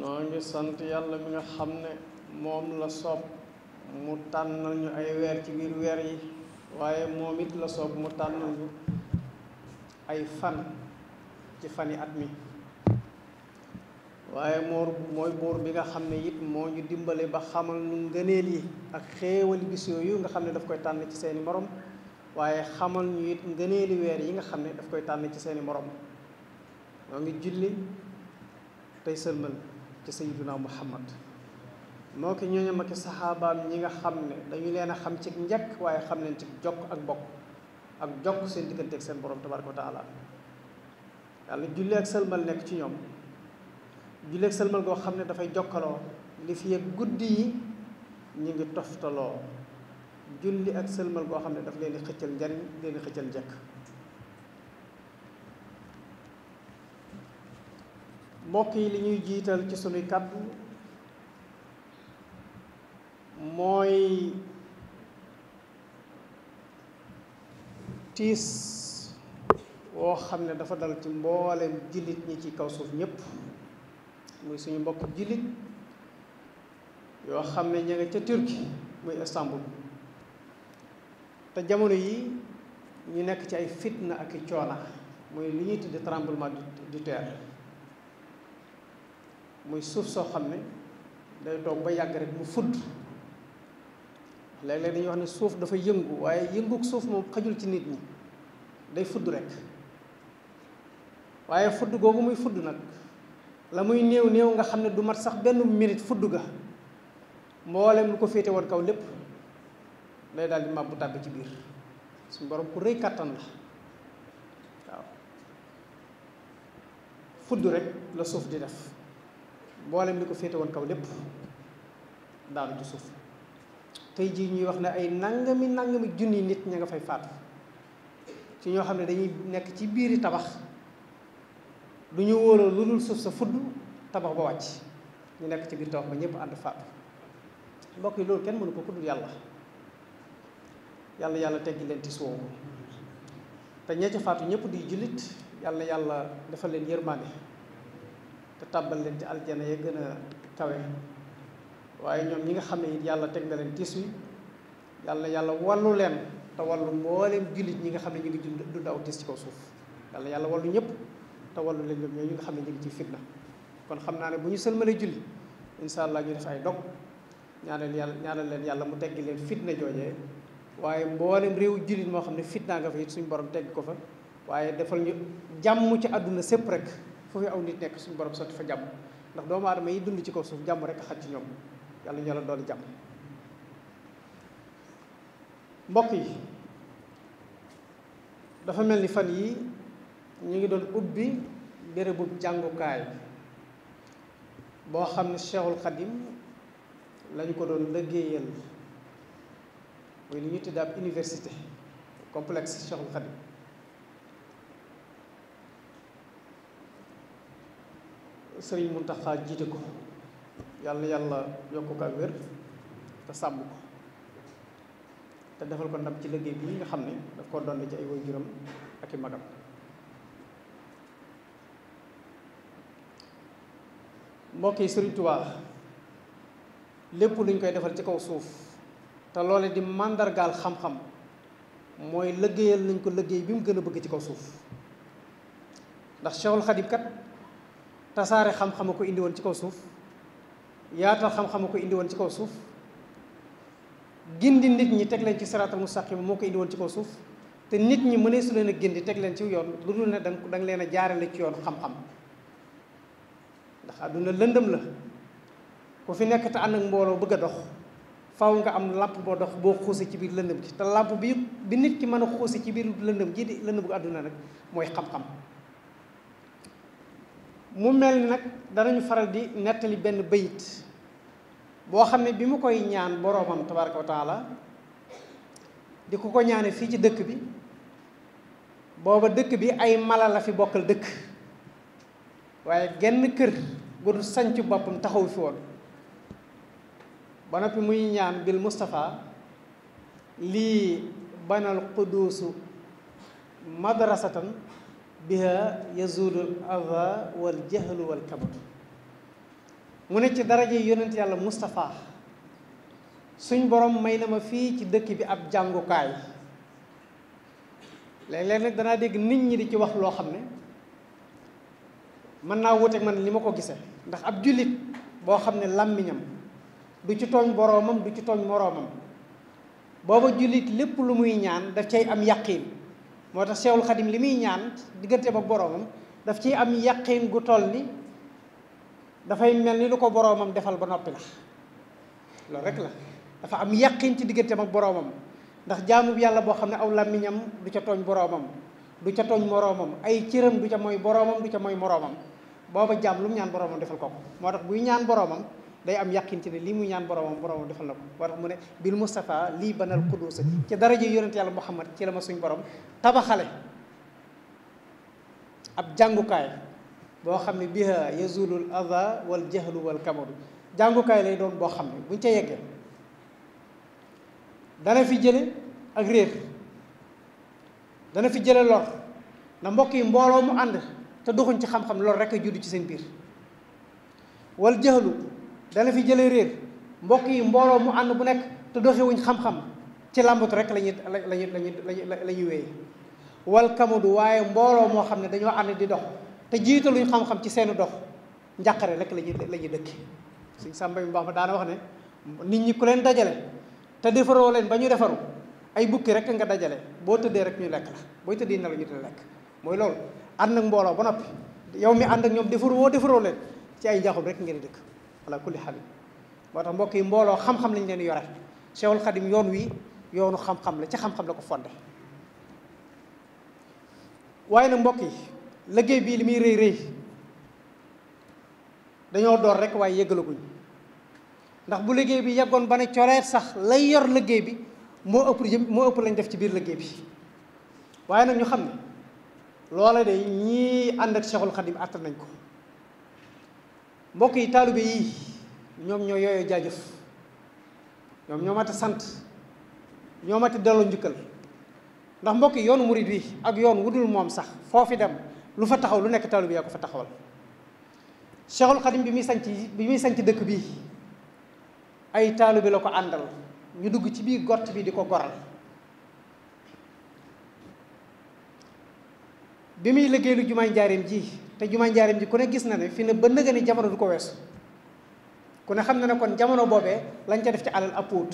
noo ngi sant yàlla mi nga xam ne moom la soob mu tànnal ñu ay weer ci biir weer yi waaye moom it la soob mu tànnal ñu ay fan ci fani at mi waaye mooy buur bi nga xam ne it moo ñu dimbale ba xamal nu ngëneel yi ak xéewali bis yooyu nga xam ne daf koy tànn ci seeni morom waaye xamal ñu it ngëneeli weer yi nga xam ne daf koy tànn ci seeni morom moo ngi julli tey sëlmal ci sayyiduna Muhammad moo ki ñooñam ak saxaabaam ñi nga xam ne dañu leen a xam ci njëkk waaye xam leen ci jokk ak bokk ak jokk seen diggante ak seen borom tabaraka wa taala yàlla julli ak sëlmal nekk ci ñoom julli ak sëlmal goo xam ne dafay jokkaloo li fi ak guddi yi ñu ngi toftaloo julli ak sëlmal goo xam ne daf leen di xëccal njariñ leen di xëccal njëkk mbokk yi li ñuy jiital ci sunuy kàddu mooy tiis woo xam ne dafa dal ci mboolem jullit ñi ci kaw suuf ñépp muy suñu mbokk jullit yoo xam ne ña nga ca Turquie muy Istanbul te jamono yi ñu nekk ci ay fitna ak i coona muy li ñuy tudde tremblement de terre muy suuf soo xam ne day toog ba yàgg rek mu fudd léeg-léeg dañuy wax ne suuf dafa yëngu waaye yënguk suuf moom xajul ci nit ñi day fudd rek waaye fudd googu muy fudd nag la muy néew néew nga xam ne du mat sax benn minute fudd ga mboolem lu ko féete woon kaw lépp day daal di màbbu tàbbi ci biir suñu borom ku rëy kàttan la waaw fudd rek la suuf di def mboolem li ko féete woon kaw lépp daanu ci suuf tey jii ñuy wax ne ay nangami junni nit ña nga fay faatu ci ñoo xam ne dañuy nekk ci biiri tabax du ñu wóoloo lu dul suuf sa fudd tabax ba wàcc ñu nekk ci biir tabax ba ñëpp ànd faatu mbokk yi loolu kenn mënu ko ku dul yàlla yàlla teggi leen tiis woowu te ñee ca faatu ñëpp di jullit yàlla defal leen yërmande te tàbbal leen ci aljana ya gën a kawe waaye ñoom ñi nga xam ne it yàlla teg na leen tiis wi yàlla wallu leen te wallu mbooleem jullit ñi nga xam ne ñu ngi dund aw tiis ci kaw suuf yàlla wallu ñëpp te wallu leen ñoom ñi nga xam ne ñu ngi ci fitna kon xam naa ne bu ñu sëlmalee julli insha allah ñu def ay dog ñaanal leen yàlla mu teggi leen fitna joojee waaye mboolem réew jullit moo xam ne fitnaa nga fa it suñu borom tegg ko fa waaye defal ñu jàmm ci àdduna sépp rek foofu aw nit nekk suñu borom sotti fa jàmm ndax doomu aadama yi dund ci kaw suuf jàmm rek a xaj ci ñoom yàlla ñu yàlla dooli jàmm mbokk yi dafa mel ni fan yi ñu ngi doon ubbi bérébu jàngukaay boo xam ne Cheikhul Khadim lañu ko doon liggéeyal muy li ñu tudd ab université complexe Cheikhul Khadim Sëriñ Muntaxa jiite ko yàlla yokk ko ak wér te sàmm ko te defal ko ndam ci liggéey bi nga xam ne daf koo doon ci ay waajuram ak i magam mbokk yi Sëriñ Tuubaa lépp luñ koy defal ci kaw suuf te loole di màndargaal xam-xam mooy liggéeyal nañ ko liggéey bi mu gën a bëgg ci kaw suuf ndax Cheikhul Khadim kat tasaare xam-xama ko indi woon ci kaw suuf yaatal xam-xama ko indi woon ci kaw suuf gindi nit ñi teg leen ci siraatal mustaqim moo ko indi woon ci kaw suuf te nit ñi mënee su leen a gindi teg leen ci yoon lu dul ne danga leen a jaarale ci yoon xam-xam ndax àdduna lëndëm la ku fi nekk te ànd ak mbooloo bëgg a dox faw nga am làmp boo dox boo xuuse ci biir lëndëm gi te làmp bi nit ki mën a xuuse ci biir lëndëm ji di lëndëm gu àdduna nag mooy xam-xam mu mel ni nag danañu faral di nettali benn bayit boo xam ne bi mu koy ñaan boroomam tabaraka wa taala di ko ñaane fii ci dëkk bi booba dëkk bi ay mala la fi bokkal dëkk waaye genn kër gu du sanc boppam taxaw fi woon ba noppi muy ñaan bil Mustafa lii banal quduusu madrasatan biha yazulul adha wal jahlu wal kabatu mu ne ci daraje yonent yàlla Moustapha suñ borom may na ma fii ci dëkk bi ab jàngukaay. léeg-léeg nag danaa dégg nit ñi di ci wax loo xam ne mën naa wuteeg man li ma ko gisee ndax ab jullit boo xam ne làmmiñam du ci tooñ boroomam du ci tooñ moroomam booba jullit lépp lu muy ñaan daf cay am yaqiin. moo tax Seexul Xadim li muy ñaan diggante ba boroomam daf ciy am yaqiin gu toll ni dafay mel ni lu ko boroomam defal ba noppi la loolu rek la dafa am yaqiin ci diggante ak boroomam ndax jaamu yàlla boo xam ne aw làmmiñam du ca tooñ boroomam du ca tooñ moroomam ay cëram du ca mooy boroomam du ca mooy moroomam booba jaam lu mu ñaan boroomam defal ko moo tax buy ñaan boroomam day am yàqin ci ne lii muy ñaan boroomam defal na ko moo tax mu ne bil Mustafa lii banal quddus ci daraja yonent yàlla Muhammad ci la ma suñ borom tabaxale ab jàngukaay boo xam ne biha yazulul adha wal jahlu wal kamadu jàngukaay lay doon boo xam ne buñ ca yeggee dana fi jële ak réer dana fi jële lor na mbokk yi mbooloo mu ànd te doxuñ ci xam-xam loolu rek a juddu ci seen biir wal jahlu dana fi jële réer mbokk yi mbooloo mu ànd bu nekk te doxewuñ xam-xam ci làmbatu rek lañuy wéye wal kamadu waaye mbooloo moo xam ne dañoo ànd di dox te jiitaluñ xam-xam ci seeni dox njàqare rek lañuy dëkki suñ sàmba mi baax ma daana wax ne nit ñi ku leen dajale te defaroo leen ba ñu defaru ay bukki rek nga dajale boo tëddee rek ñu lekk la booy tëddee nelaw ñu te lekk mooy loolu ànd ak mbooloo ba noppi yow mi ànd ak ñoom defaroo leen ci ay njaaxum rek ngeen dëkk wala kulli xaal moo tax mbokk yi mbooloo xam-xam lañ leen yore Cheikhul Khadim yoon wi yoonu xam-xam la ci xam-xam la ko fondé waaye nag mbokk yi liggéey bii li muy rëy rëy dañoo door rek waaye yëggalaguñ ndax bu liggéey bi yeggoon ba ne coreet sax lay yor liggéey bi moo ëpp lañ def ci biir liggéey bi waaye nag ñu xam ne loola de ñii ànd ak Cheikhul Khadim àttan nañ ko mbokk yi taalibe yi ñoom ñoo yooyoo jaajëf ñoom ñoo mat a sant ñoo mat a delloo njukkal ndax mbokk yi yoonu murid wi ak yoon wudul moom sax foofi dem lu fa taxaw lu nekk taalibe yaa ko fa taxawal Cheikhul Khadim bi muy sanc dëkk bii ay taalibe la ko àndal ñu dugg ci biir gott bi di ko goral bi muy liggéey lu jumaay njaareem ji te jumaay njaareem ji ku ne gis na ne fi ne ba nëga ni jamono du ko weesu ku ne xam na ne kon jamono boobee lañ ca def ci alal appuut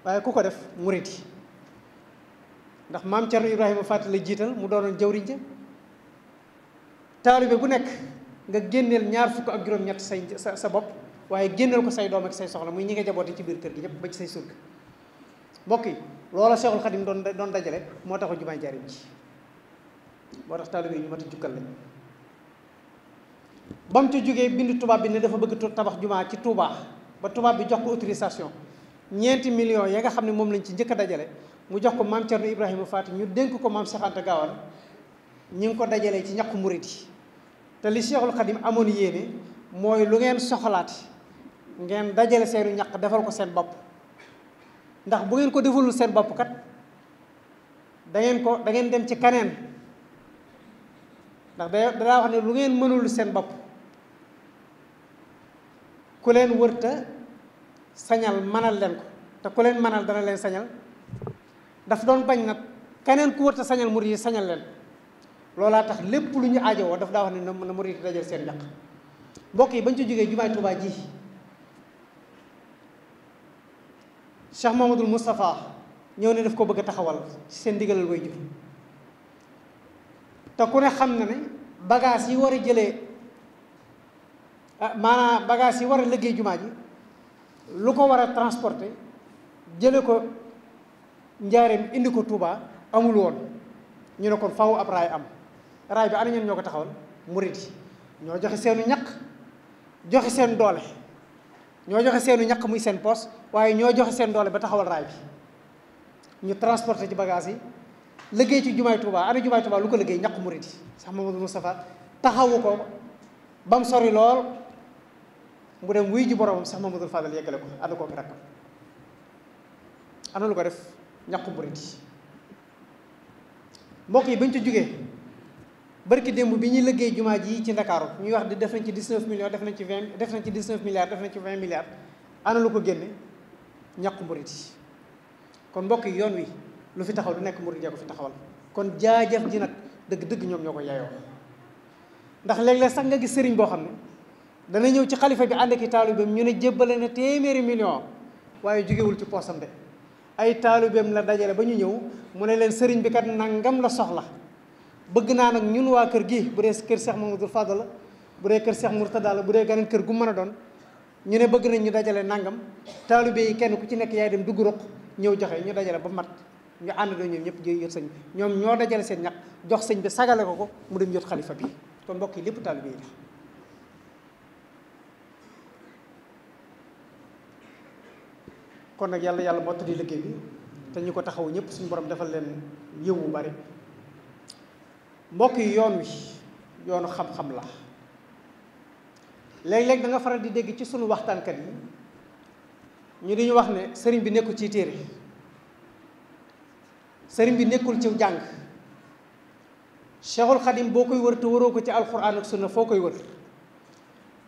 waaye ku ko def murid yi ndax maam Cerno Ibrahima Faty la jiital mu doonoon jawriñ ja taalibe bu nekk nga génneel 20 ak juróom-ñett sa bopp waaye génneel ko say doom ak say soxla muy ñi nga jaboote ci biir kër gi ñëpp ba ci say surga mbokk yi loola Cheikhul Khadim doon dajale moo taxu jumaay njaareem ji moo tax taalibe yi ñu mat a jukkal lañ ba mu ca jógee bind tubaab bi ne dafa bëgg tabax jumaa ci Touba ba tubaab bi jox ko autorisation 4 millions ya nga xam ne moom lañ ci njëkk a dajale mu jox ko maam Cerno Ibrahima Faty ñu dénk ko maam Cheikh Anta Gaawaan ñi ngi ko dajalee ci ñàkku murit yi te li Cheikhul Khadim amoon yéene mooy lu ngeen soxlaati ngeen dajale seenu ñaq defal ko seen bopp ndax bu ngeen ko defalul seen bopp kat da ngeen dem ci kaneen ndax danaa wax ne lu ngeen mënul seen bopp ku leen wërta sañal manal leen ko te ku leen manal dana leen sañal daf doon bañ nag keneen ku wërta sañal murid yi sañal leen loolaa tax lépp lu ñu aajowoo daf daa wax ne na murid yi dajal seen ñaq mbokk yi bañ ci jógee jumaay Tuubaa ji Cheikh Mamadou Moustapha ñëw ne daf ko bëgg a taxawal ci seen ndigalal way jur te ku ne xam na ne bagage yi war a jëlee maanaam bagage yi war a liggéey jumaa ji lu ko war a transporter jële ko njaareem indi ko Touba amul woon ñu ne kon faw ab raay am raay bi ana ñeen ñoo ko taxawal murid yi ñoo joxe seenu ñaq joxe seen doole ñoo joxe seenu ñaq muy seen poos waaye ñoo joxe seen doole ba taxawal raay bi ñu transporter ci bagage yi liggéey ci jumaay Touba ana jumaay Touba lu ko liggéey ñaq murid yi sax Mamadou Moustapha taxawu ko ba mu sori lool mu dem wuy ji boromam sax Mamadou Fadal yeggale ko ànd koo ki rakkam ana lu ko def ñaqu murid yi mbokk yi bañ ci jógee barki démb bi ñuy liggéey jumaa ji ci Ndakaaru ñuy wax di def nañ ci 19 millions def nañ ci 20 def nañ ci 19 milliards def nañ ci 20 milliards ana lu ko génne ñàkku murit yi kon mbokk yi yoon wi lu fi taxaw du nekk murit yee ko fi taxawal kon jaajëf ji nag dëgg-dëgg ñoom ñoo ko yayoo ndax léeg-léeg sax nga gis sëriñ boo xam ne dana ñëw ci xalifa bi ànd ak taalibeem ñu ne jébbale na téeméeri million waaye jógewul ci poosam de ay taalibeem la dajale ba ñu ñëw mu ne leen sëriñ bi kat nangam la soxla bëgg naa nag ñun waa kër gi bu dee kër Cheikh Mamadou Fadal la bu dee kër Cheikh Mourtada la bu dee geneen kër gu mën a doon ñu ne bëgg nañ ñu dajale nangam taalibe yi kenn ku ci nekk yaay dem dugg ruq ñëw joxe ñu dajale ba mat ñu ànd doo ñoom ñëpp yot sëñ bi ñoom ñoo dajale seen ñaq jox sëñ bi sagale ko mu dem yot xalifa bi kon mbokk yi lépp taalibe yi la kon nag yàlla moo tuddi liggéey bi te ñu ko taxaw ñëpp suñu borom defal leen yiw bu bari mbokk yi yoon wi yoonu xam-xam la léeg-léeg da nga faral di dégg ci sunu waxtaankat yi ñu di ñu wax ne sëriñ bi nekkul ci téere sëriñ bi nekkul ci jàng Cheikhul Khadim boo koy wër te waroo ko ci alxuraan ak sunna foo koy wër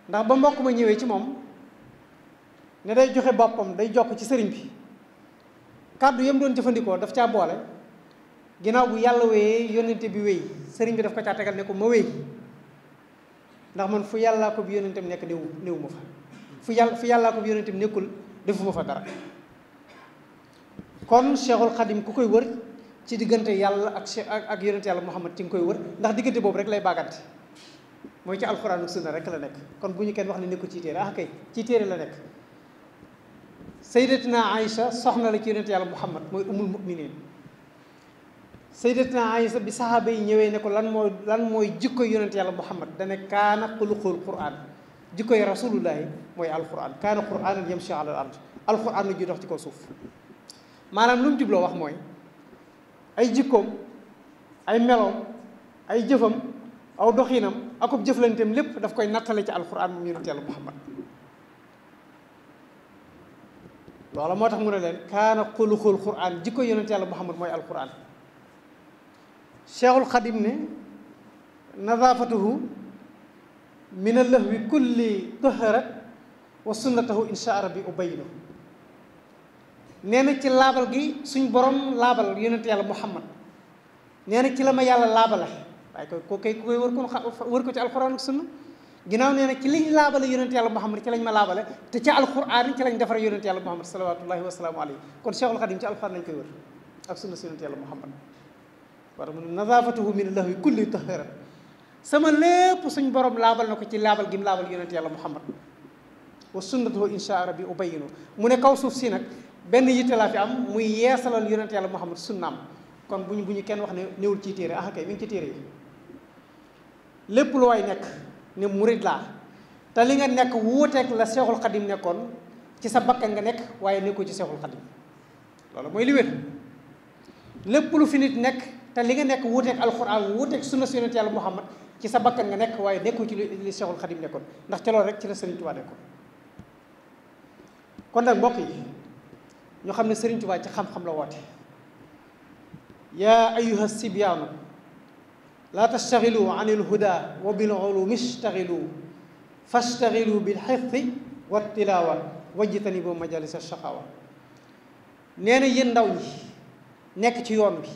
ndax ba mbokk ma ñëwee ci moom ne day joxe boppam day jokk ci sëriñ bi kàddu yam doon jëfandikoo daf caa boole ginnaaw bu yàlla wéyee yónnente bi wéy sëriñ bi daf ko caa tegal ne ko ma wéy ndax man fu yàllaa ko bi yónnentem nekk néew ma fa fu yàllaa ko bi yónnentem nekkul defuma fa dara kon Cheikhul Khadim ku koy wër ci diggante yàlla ak yónnente yàlla Muhammad ci nga koy wër ndax diggante boobu rek lay bàggante mooy ci alxuraan ak sunna rek la nekk kon bu ñu kenn wax ne nekkul ci téere kay ci téere la nekk sayyidatina Aïcha soxna la ci yónnente yàlla Muhammad mooy umul mu'minin sayyidatina Aïcha bi saxaaba yi ñëwee ne ko lan mooy jikko yónnente yàlla Muhammad dane kaana xuluqul Qur'an jikkoy rasulullahi mooy alquran kaana qur'anan yamshi ala al ard alquran la ju dox ci kaw suuf maanaam lu mu jubloo wax mooy ay jikkoom ay meloom ay jëfam aw doxinam akub jëflanteem lépp daf koy nattale ci alquran moom yónnente yàlla Muhammad loola moo tax mu ne leen kaana xuluqul Qur'an jikko yónnente yàlla Muhammad mooy alquran Cheikhul Khadim ne nadaafatuhu min allahwi kulli taharat wa sunnatahu insha rabbi ubayinu nee na ci laabal gi suñ borom laabal yónnente yàlla Muhammad nee na ci la ma yàlla laabale waaye ku koy wër ko ci alquran ak sunna ginnaaw nee na ci liñ laabale yónnente yàlla Muhammad ci lañ ma laabale te ci alquran ci lañ defare yónnente yàlla Muhammad salawatullahi wa salaamu alayhi kon Cheikhul Khadim ci alquran lañ koy wër ak sunna si yónnente yàlla Muhammad war mu ne nadaafatuhu min allahwi kulli taharat sama lépp suñ borom laabal na ko ci laabal gi mu laabal yónnente yàlla Muhammad wa sunnatuhu insha rabbi ubayinu mu ne kaw suuf si nag benn yitte laa fi am muy yeesalal yónnente yàlla Muhammad sunnaam kon bu ñu kenn wax ne néewul ci téere kay mi ngi ci téere yi lépp lu waay nekk ne murid laa te li nga nekk wuuteeg la Cheikhul Khadim nekkoon ci sa bakkan nga nekk waaye nekkoo ci Cheikhul Khadim loolu mooy li wér lépp lu fi nit nekk te li nga nekk wuuteeg alxuraan wuuteeg sunna si yónnente yàlla Muhammad ci sa bakkan nga nekk waaye nekkoo ci li Cheikhul Khadim nekkoon ndax ca loolu rek ci la Serigne Touba nekkoon kon nag mbokk yi ñu xam ne Serigne Touba ci xam-xam la woote yaa ayyuha sibyaanu laa tastaxilu an il huda wa bil ulumi istaxilu fastaxilu bil xifdi wa tilaawa wajtanibu majalis ashaqawa nee na yéen ndaw ñi nekk ci yoon bi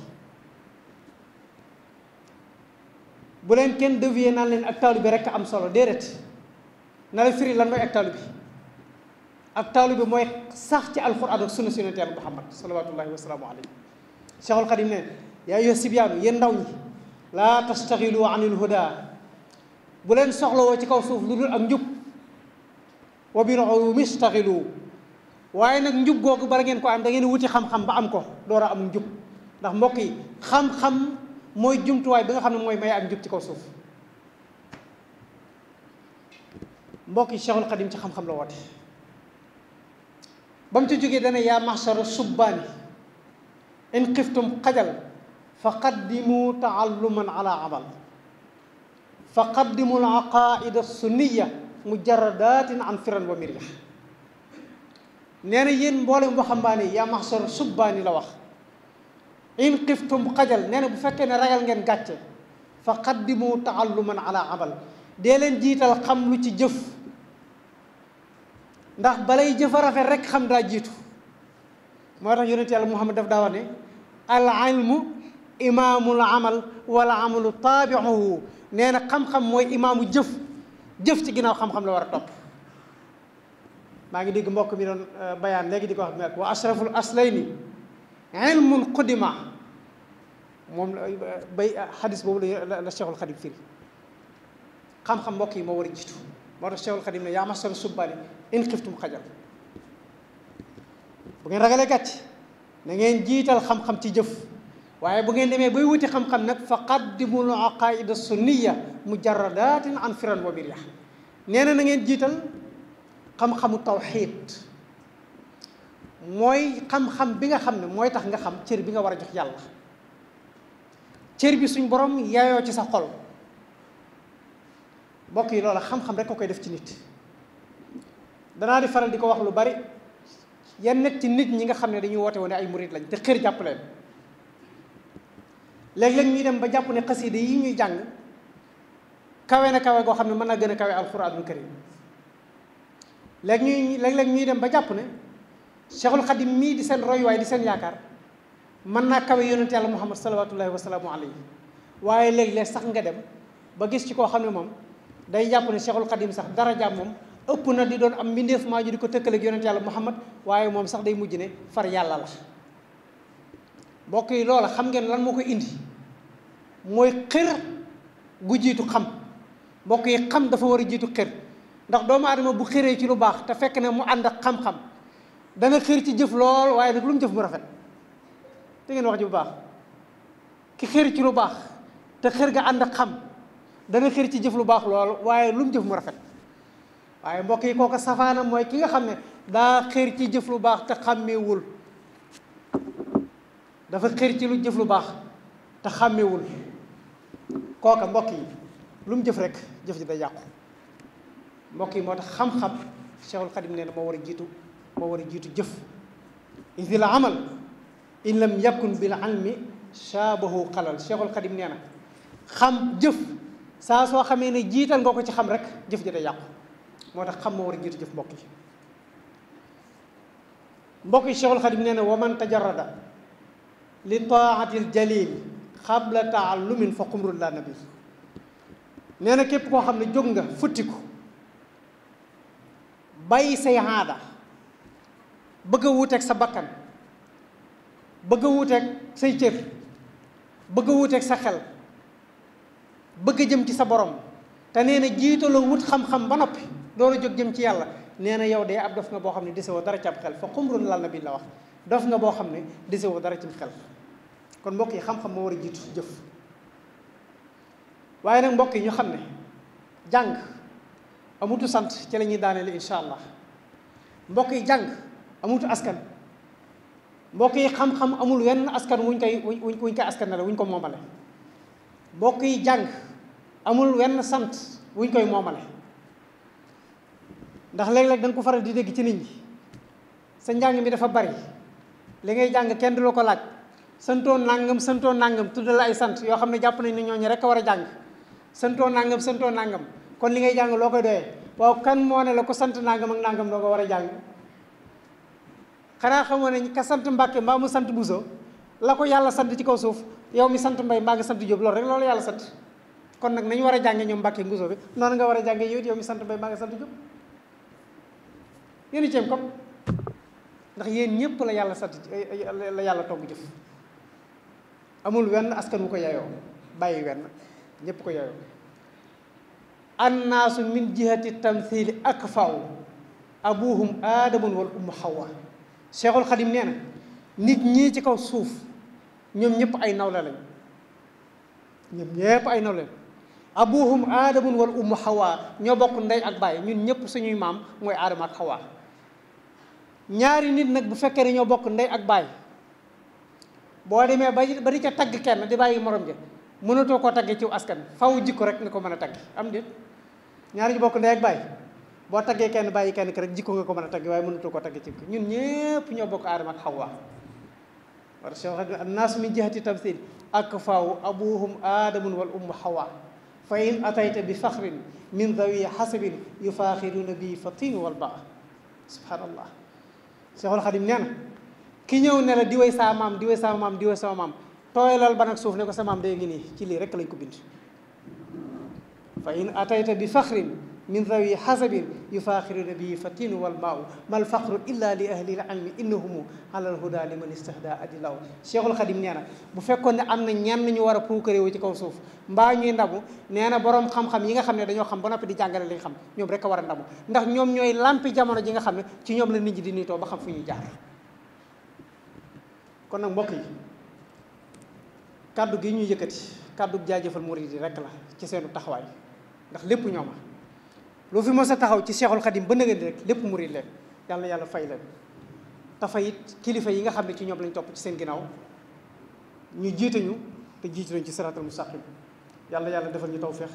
bu leen kenn dévier naan leen ak taalibe rekk am solo déedéet na la firi lan mooy ak taalibe ak taalibe mooy sax ci alxuraan ak sunna si yónnente yàlla Muhammad salawatullahi wa salaamu alayhi Cheikhul Khadim ne yaa ayyuha sibyaanu yéen ndaw ñi laa tastaxilu anil huda bu leen soxlawoo ci kaw suuf lu dul ak njub wa bil ulumi istaxilu waaye nag njub googu bala ngeen ko am da ngeen wuti xam-xam ba am ko door a am njub ndax mbokk yi xam-xam mooy jumtuwaay bi nga xam ne mooy may ak njub ci kaw suuf mbokk yi Cheikhul Khadim ci xam-xam la woote ba mu ci jógee dana yaa maxshara subbaani in xiftum xajal fa qaddimu taalluman ala amal fa qaddimu al aqaida sunniya mujarradatin an firan wa mirya nee na yéen mboolem waxambaane yaa maxshara subbaani la wax in xiftum xajal nee na bu fekkee ne ragal ngeen gàcce fa qaddimu taalluman ala amal dee leen jiital xam lu ci jëf ndax balay jëf a rafet rek xam daa jiitu moo tax yonent yàlla Muhammad daf daa wax ne al ilmu imaamul amal wala amalu taabiuhu nee na xam-xam mooy imaamu jëf jëf ci ginnaaw xam-xam la war a topp maa ngi dégg mbokk mi doon bayaan léegi di ko wax wa ashraful aslayni ilmun qudima moom bay xadis boobu la Cheikhul Xadim firi xam-xam mbokk yi moo war a jiitu moo tax Cheikhul Xadim ne yaa masara subbaani in xiftum xajal bu ngeen ragalee gàcc na ngeen jiital xam-xam ci jëf waaye bu ngeen demee bay wuti xam-xam nag fa qaddimul aqaida sunniya mujarradatin an firan wa birya nee na ngeen jiital xam-xamu tawxiid mooy xam-xam bi nga xam ne mooy tax nga xam cër bi nga war a jox yàlla cër bi suñ borom yaayoo ci sa xol mbokk yi loola xam-xam rek ko koy def ci nit danaa di faral di ko wax lu bari yenn nit ci nit ñi nga xam ne dañuy woote woon ay murid lañ te xër jàpp leen léeg-léeg ñuy dem ba jàpp ne xasida yi ñuy jàng kawe na kawe goo xam ne mën naa gën a kawe alxuraanul karim léeg-léeg ñuy dem ba jàpp ne Cheikhul Khadim mii di seen royuwaay di seen yaakaar mën naa kawe yonent yàlla Muhammad salawatullahi wasalaamu alayhi waaye léeg-léeg sax nga dem ba gis ci koo xam ne moom day jàpp ne Cheikhul Khadim sax darajaam moom ëpp na di doon am mbindeef maa ju di ko tëkkaleeg yonent yàlla Muhammad waaye moom sax day mujj ne far yàlla la mbokk yi loola xam ngeen lan moo koy indi mooy xër gu jiitu xam mbokk yi xam dafa war a jiitu xër ndax doomu aadama bu xëree ci lu baax te fekk ne mu ànd ak xam-xam dana xër ci jëf lool waaye nag lu mu jëf mu rafet te ngeen wax ji bu baax ki xër ci lu baax te xër ga ànd ak xam dana xër ci jëf lu baax lool waaye lu mu jëf mu rafet waaye mbokk yi kooku safaana mooy ki nga xam ne daa xër ci jëf lu baax te xàmmeewul dafa xër ci lu jëf lu baax te xàmmewul kooka mbokk yi lu mu jëf rek jëf ji day yàqu mbokk yi moo tax xam-xam Cheikhul Khadim nee na moo war a jiitu jëf idil amal in lam yakun bil ilmi shaabahu xalal Cheikhul Khadim nee na xam jëf saa soo xamee ne jiital nga ko ci xam rek jëf ji day yàqu moo tax xam moo war a jiitu jëf mbokk yi Cheikhul Khadim nee na wa man tajarrada li taatil jalil xabla taallumin fa xumrul la nabi nee na képp koo xam ne jóg nga futtiku bàyyi say aada bëgg a wuuteeg sa bakkan bëgg a wuuteeg say cër bëgg a wuuteeg sa xel bëgg a jëm ci sa borom te nee na jiitaloo wut xam-xam ba noppi doolu jóg jëm ci yàlla nee na yow de ab dof nga boo xam ne dese woo dara ci ab xel fa xumrul la nabi la wax dof nga boo xam ne dese woo dara ci xel kon mbokk yi xam-xam moo war a jiitu jëf waaye nag mbokk yi ñu xam ne jàng amutu sant ci la ñuy daaneel incha allah mbokk yi jàng amutu askan mbokk yi xam-xam amul wenn askan wuñ koy askanale wuñ ko moomale mbokk yi jàng amul wenn sant wuñ koy moomale ndax léeg-léeg da nga ko faral di dégg ci nit ñi sa njàng mi dafa bari li ngay jàng kenn du la ko laaj santoo nangam tuddal ay sant yoo xam ne jàpp nañ ne ñooñu rek a war a jàng santoo nangam kon li ngay jàng loo koy doyee waaw kan moo ne la ko sant nangam ak nangam loo ko war a jàng xanaa xamoo ne ka sant Mbàkke mbaa mu sant Buso la ko yàlla sant ci kaw suuf yow mi sant Mbay mbaa nga sant Jóob loolu rek loolu yàlla sant kon nag nañu war a jànge ñoom Mbàkke Buso bi noonu nga war a jànge yow mi sant Mbay mbaa nga sant Jóob yéen ceem comme ndax yéen ñëpp la yàlla sant la yàlla togg jëf amul wenn askan wu ko yayoo bàyyi wenn ñëpp ko yayoo annaasu min jihati tamthili akfaw abuhum aadamun wal ummu hawa Cheikhul Khadim nee na nit ñii ci kaw suuf ñoom ñëpp ay nawle lañ abuhum aadamun wal ummu hawa ñoo bokk ndey ak baay ñun ñëpp suñuy maam mooy aadama ak hawa ñaari nit nag bu fekkee ne ñoo bokk ndey ak baay boo demee ba di ca tagg kenn di bàyyi morom ja mënatoo koo taggee ci askan faw jikko rek nga ko mën a tagg am déet ñaari ñu bokk ndey ak baay boo taggee kenn bàyyi kenn ki rek jikko nga ko mën a tagg waaye mënatoo koo tagg ci ñun ñëpp ñoo bokk aadama ak xawwa war Cheikh Xadim annaas min jihati tamthil akfaaw abuhum aadamun wal ummu hawa fa in atayta bi faxrin min dawi xasabin yufaaxiruna bi fa tin wal baa subhanallah Cheikhul Xadim nee na ki ñëw ne la diwee saa maam diwee sama maam diwee sama maam tooyalal ba nag suuf ne ko sa maam day ngi nii ci lii rek lañ ko bind fa in atayta bi faxrin min dawi xasabin yufaaxiruna bi fa tin wal baa mal faxru illa li ahli l ilmi innahumu alal huda liman istahda adilaw Cheikhul Xadim nee na bu fekkoon ne am na ñenn ñu war a puukaréewu ci kaw suuf mbaa ñuy ndamu nee na boroom xam-xam yi nga xam ne dañoo xam ba noppi di jàngale li nga xam ñoom rek a war a ndamu ndax ñoom ñooy lampi jamono ji nga xam ne ci ñoom la nit ñi di niitoo ba xam fu ñuy jaar kon nag mbokk yi kaddu gi ñuy yëkkati kaddu jaajëfal murid yi rek la ci seenu taxawaay ndax lépp ñooma lu fi mos a taxaw ci Cheikhul Khadim ba nëgëndi rek lépp murid leen yàlla na yàlla fay leen te fay it kilifa yi nga xam ne ci ñoom lañ topp ci seen ginnaaw ñu jiite ñu te jiite nañ ci siratal mustaqim yàlla defal ñu tawfeex